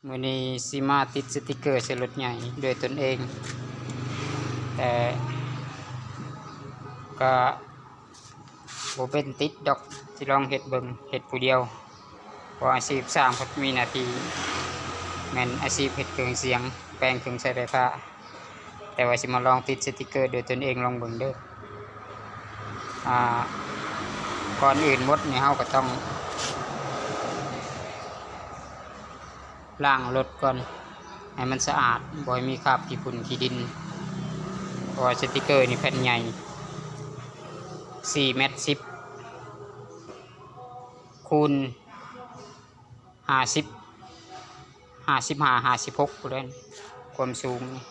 ມື້ນີ້ຊິມາຕິດສະຕິກເກີໃສ່ລົດໃຫຍ່ດ້ວຍຕົນເອງ ແຕ່ກະບໍ່ເປັນຕິດດອກ, ຊິລອງເຮັດເບິ່ງ, ເຮັດຜູ້ດຽວ ເພາະອາຊີບຊ່າງເພິ່ນມີໜ້າທີ່ແມ່ນອາຊີບເຮັດເຄື່ອງສຽງ, ແປງເຄື່ອງໃຊ້ໄຟຟ້າ. ແຕ່ວ່າຊິມາລອງຕິດສະຕິກເກີດ້ວຍຕົນເອງລອງເບິ່ງເດີ້. ອາ ກ່ອນອື່ນໝົດນີ້ ເຮົາກໍຕ້ອງລ້າງລົດກ່ອນໃຫ້ມັນສະອາດ, ບໍ່ໃຫ້ມີຄາບຂີ້ຝຸ່ນຂີ້ດິນ, ເພາະວ່າສະຕິກເກີນີ້ແຜ່ນໃຫຍ່ ສີ່ແມັດສິບ ຄູນ ຫ້າສິບ ຫ້າສິບຫ້າ ຫ້າສິບຫົກພຸ້ນແຫຼະ ຄວາມສູງນີ້.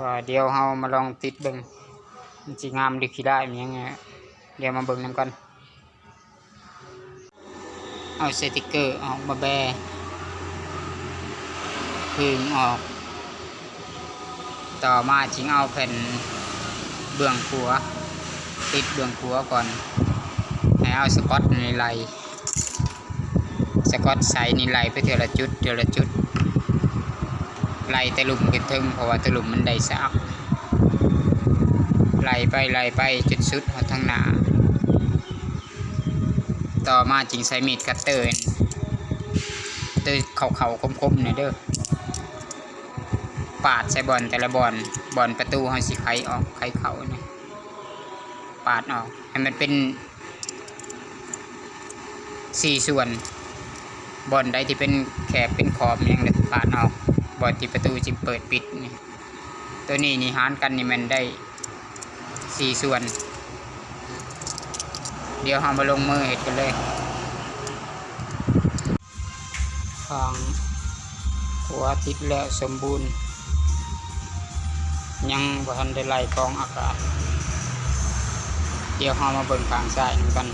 ວ່າດຽວເຮົາມາລອງຕິດເບິ່ງ ມັນຊິງາມຫຼືຂີ້ລ້າຍ ມັນຫຍັງ ດຽວມາເບິ່ງນຳກັນ. ເອົາສະຕິກເກີອອກມາແບະ ຜຶ່ງອອກ. ຕໍ່ມາຈຶ່ງເອົາແຜ່ນເບື້ອງຂົວ ຕິດເບື້ອງຂົວກ່ອນ, ໃຫ້ເອົາສະກອດນີ້ໄລ່ ສະກອດໃສນີ້ໄລ່ໄປເທື່ອລະຈຸດ ເທື່ອລະຈຸດ, ໄລ່ແຕ່ລຸ່ມຂຶ້ນເທິງ ເພາະວ່າແຕ່ລຸ່ມມັນໄດ້ສາກ, ໄລ່ໄປ ໄລ່ໄປຈົນສຸດຮອດທາງໜ້າ. ຕໍ່ມາຈຶ່ງໃຊ້ມີດຄັດເຕີ ໂຕເຂົ້າໆຄົມໆນີ້ເດີ້ ປາດໃສ່ບ່ອນແຕ່ລະບ່ອນ, ບ່ອນປະຕູເຮົາຊິໄຂອອກໄຂເຂົ້ານີ້ ປາດອອກໃຫ້ມັນເປັນສີ່ສ່ວນ, ບ່ອນໃດທີ່ເປັນແຄບເປັນຂອບຫຍັງລະປາດອອກ, ບ່ອນທີ່ປະຕູຊິເປີດປິດນີ້. ໂຕນີ້ນີ້ຫານກັນນີ້ແມ່ນໄດ້ສີ່ສ່ວນ. ດຽວເຮົາມາລົງມືເຮັດກັນເລີຍ. ຂ້າງຂວາຕິດແລ້ວສົມບູນ, ຍັງບໍ່ທັນໄດ້ໄລ່ຟອງອາກາດ. ດຽວເຮົາມາເບິ່ງຂ້າງຊ້າຍນຳກັນ.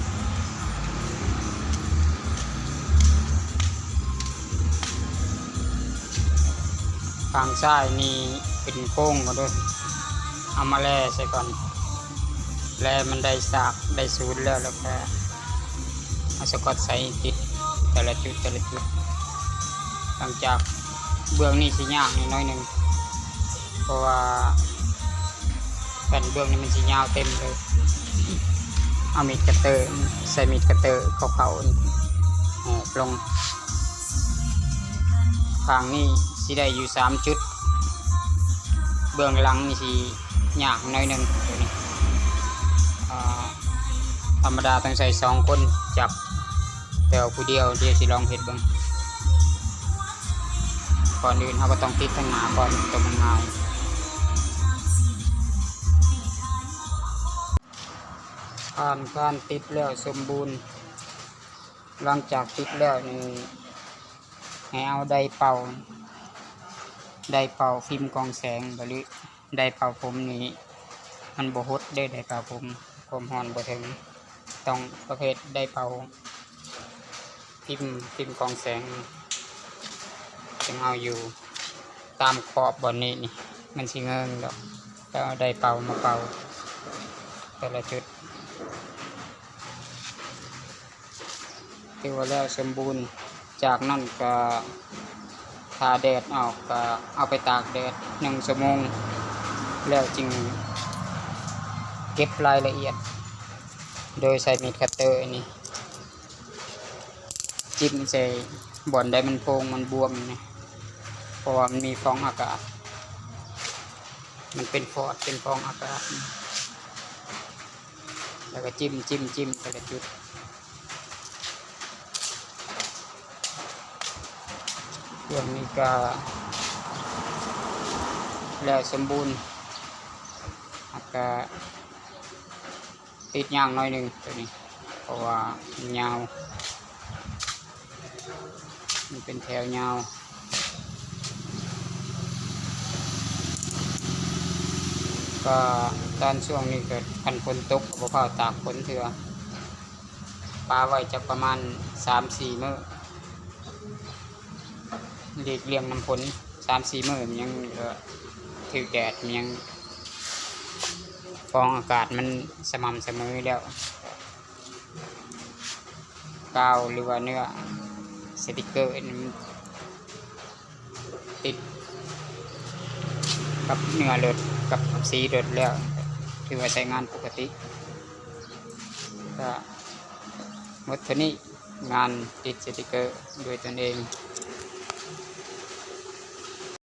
ຂ້າງຊ້າຍນີ້ເປັນໂຄ້ງເດີ, ເອົາມາແລ່ໃສ່ກ່ອນ. ແລ້ວມັນໄດ້ສາກໄດ້ສູນແລ້ວ ແລ້ວກະເອົາສະກອດໃສ່ຕິດແຕ່ລະຈຸດ ແຕ່ລະຈຸດ. ຫຼັງຈາກເບື້ອງນີ້ຊິຍາກໜ້ອຍໜຶ່ງ ເພາະວ່າແຜ່ນເບື້ອງນີ້ມັນຊິຍາວເຕັມເລີຍ. ເອົາມີດຄັດເຕີ ໃຊ້ມີດຄັດເຕີເຂົ້າໆ ແຫກລົງ. ຂ້າງນີ້ຊິໄດ້ຢູ່ສາມຈຸດ, ເບື້ອງຫຼັງນີ້ຊິ ຍາກໜ້ອຍໜຶ່ງໂຕນີ້. ອ່າ ທຳມະດາຕ້ອງໃຊ້ສອງຄົນຈັບ, ແຕ່ວ່າຜູ້ດຽວ ດຽວຊິລອງເຮັດເບິ່ງ. ກ່ອນອື່ນເຮົາກໍຕ້ອງຕິດທາງໜ້າກ່ອນ ໂຕມັນງ່າຍ. ຜ່ານການຕິດແລ້ວສົມບູນ. ຫຼັງຈາກຕິດແລ້ວນີ້ ໃຫ້ເອົາໄດເປົ່າ ໄດເປົ່າຟິມກອງແສງ ຫຼື ໄດເປົ່າຜົມນີ້ ມັນບໍ່ຫົດເດ້ ໄດເປົ່າຜົມ ຄວາມຮ້ອນບໍ່ເຖິງ, ຕ້ອງປະເພດໄດເປົ່າຟິມ ຟິມກອງແສງ ຈຶ່ງເອົາຢູ່. ຕາມຂອບບ່ອນນີ້ນີ້ ມັນຊິເງິ່ງດອກ, ແລ້ວເອົາໄດເປົ່າມາເປົ່າແຕ່ລະຈຸດ. ຖືວ່າແລ້ວສົມບູນ. ຈາກນັ້ນກະຖ້າແດດອອກ ກະເອົາໄປຕາກແດດໜຶ່ງຊົ່ວໂມງ ແລ້ວຈຶ່ງເກັບລາຍລະອຽດ ໂດຍໃຊ້ມີດຄັດເຕີອັນນີ້ ຈິ້ມໃສ່ບ່ອນໃດມັນໂພງມັນບວມນີ້ ເພາະວ່າມັນມີຟອງອາກາດ ມັນເປັນຟອດ ເປັນຟອງອາກາດ ແລ້ວກໍຈິ້ມ ຈິ້ມ ຈິ້ມແຕ່ລະຈຸດ. ເລື່ອງນີ້ກໍແລ້ວສົມບູນ ແລ້ວກໍຕິດຍາກໜ້ອຍໜຶ່ງໂຕນີ້ ເພາະວ່າມັນຍາວ ມັນເປັນແຖວຍາວ. ກໍຕອນຊ່ວງນີ້ກໍຄັນຝົນຕົກກໍບໍ່ຟ້າວຕາກຝົນເທື່ອ ປະໄວ້ຈັກປະມານສາມສີ່ມື້ ຫຼີກລ່ຽງນຳຝົນສາມສີ່ມື້ ມັນຍັງຖືກແດດ ມັນຍັງຟອງອາກາດມັນສະໝ່ຳສະເໝີແລ້ວ ກາວ ຫຼືວ່າເນື້ອສະຕິກເກີນີ້ມັນ ຕິດກັບເນື້ອລົດ ກັບສີລົດແລ້ວ ຖືວ່າໃຊ້ງານປົກກະຕິ. ກະໝົດເທົ່ານີ້ ງານຕິດສະຕິກເກີດ້ວຍຕົນເອງ.